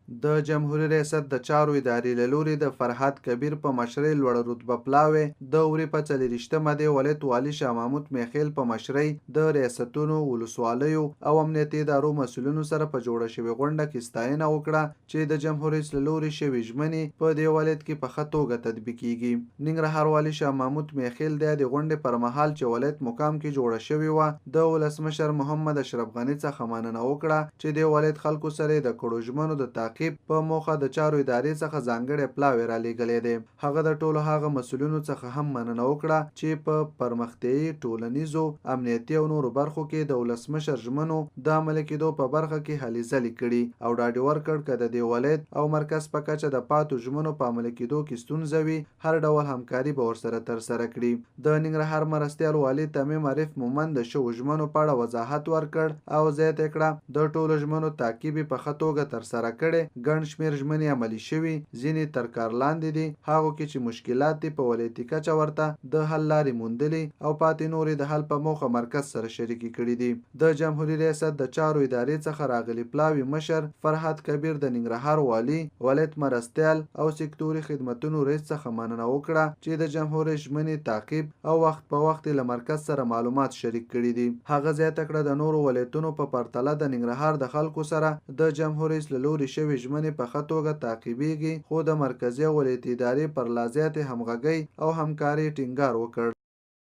د جمهوري ریاست د چارو ادارې له لوري د فرهاد کبیر په مشرۍ لوړ رتبه پلاوی د وري په 24مه د ولایت والي شاه محمود میاخېل په مشرۍ د ریاستونو، ولسوالیو او امنیتي ادارو مسؤلینو سره په جوړه شوې غونډه کې ستاینه وکړه چې د جمهور رئیس له لوري شوې ژمنې په دې ولایت کې په ښه توګه تطبیقېږي. ننګرهار والي شاه محمود میاخېل د یادې غونډې پر مهال چې ولایت مقام کې جوړه شوې وه، د ولسمشر محمد اشرف غني څخه مننه وکړه چې د ولایت خلکو سره یې د کړو ژمنو د تعقیب په موخه د چارو ادارې څخه ځانګړی پلاوی رالېږلی دی. هغه د ټولو هغه مسؤلینو څخه هم مننه وکړه چې په پرمختیايي، ټولنیزو، امنیتي او نورو برخو کې د ولسمشر ژمنو د عملي کېدو په برخه کې هلې ځلې کړي او ډاډ یې ورکړ که د دې ولایت او مرکز په کچه د پاتو ژمنو په عملي کېدو کې ستونزه وي، هر ډول همکاري به ورسره ترسره کړي. د ننګرهار مرستیال والي تمیم عارف مومند د شوو ژمنو په اړه وضاحت ورکړ او زیاته یې کړه، د ټولو ژمنو تعقیب یې په ښه توګه ترسره کړی، ګڼ شمېر ژمنې عملي شوي، ځینې تر کار لاندې دي، هغو کې چې مشکلات دي په ولایتي کچه ورته د حل لارې موندلي او پاتې نورې د حل په موخه مرکز سره شریکې کړې دي. د جمهوري ریاست د چارو ادارې څخه راغلي پلاوي مشر فرهاد کبیر د ننګرهار والي، ولایت مرستیال او سکتوري خدمتونو رئیس څخه مننه وکړه چې د جمهور رئیس ژمنې تعقیب او وخت په وخت یې له مرکز سره معلومات شریک کړي دي. هغه زیاته کړه، د نورو ولایتونو په پرتله د ننګرهار د خلکو سره د جمهور رئیس له لوري شوې ژمنې په ښه توګه تعقیبېږي، خو د مرکزي او ولایتي ادارې پر لا زیاتې همغږۍ او همکارۍ ټینګار وکړ.